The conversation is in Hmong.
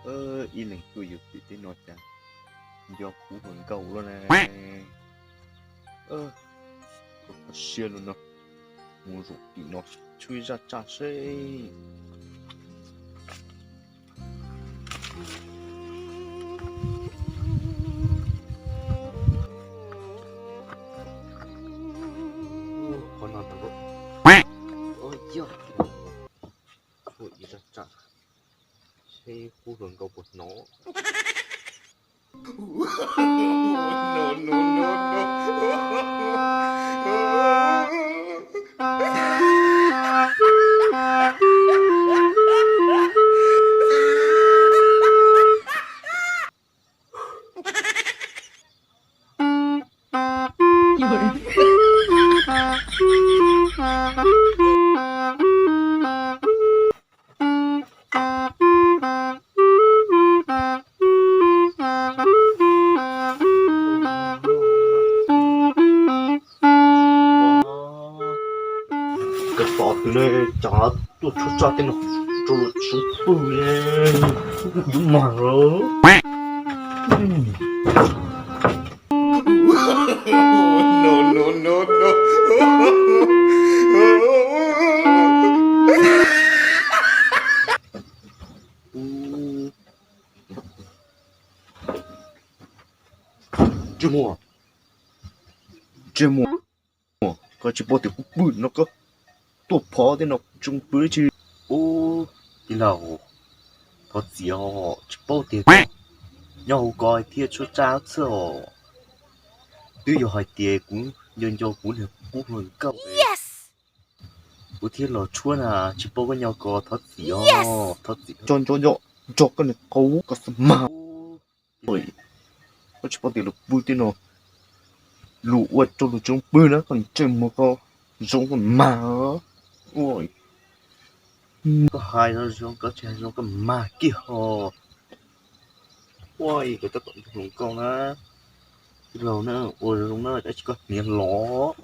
Ib leeg tuaj yus tim teb no cas nco kuv hluas nkauj lawm na. Kho siab lawm no, mus zaum tim no tshuab zaj tsaj seb. Qhov no tau, tshuab ib zaj tsaj seb kuv hluas nkauj puas hnov. Koj tos twg ne, cas tuaj tshuab tsaj tej no rau lawm tsis pw ne, yuav mag lawm. Ntsej muag, ntsej muag, koj tsis paub tias kuv pw no, koj tuaj phov tej no tseem pw dab tsi? Ub, tij laug, thov txim os, tsis paub tias nyob hauv ko thiaj tshuab tsaj txhij os. Twb yog hais tias kuv nco nco kuv niag qub hluas nkauj, kuv thiaj los tshuab na, tsis paub koj nyob ko, thov txim os, thov txim. Nco nco nco, nco koj niag qub, koj xav mag. Koj tsis paub tias luag pw tej no, luag ua rau luag tseem pw na, koj ntsej muag koj zoo koj mag. Koj hais zoo zoo, koj tsis hais zoo koj mag kiag ho. Ua koj tab tom nco hluas nkauj na, tij laug na, ua zoo na, dab tsi koj hniav los.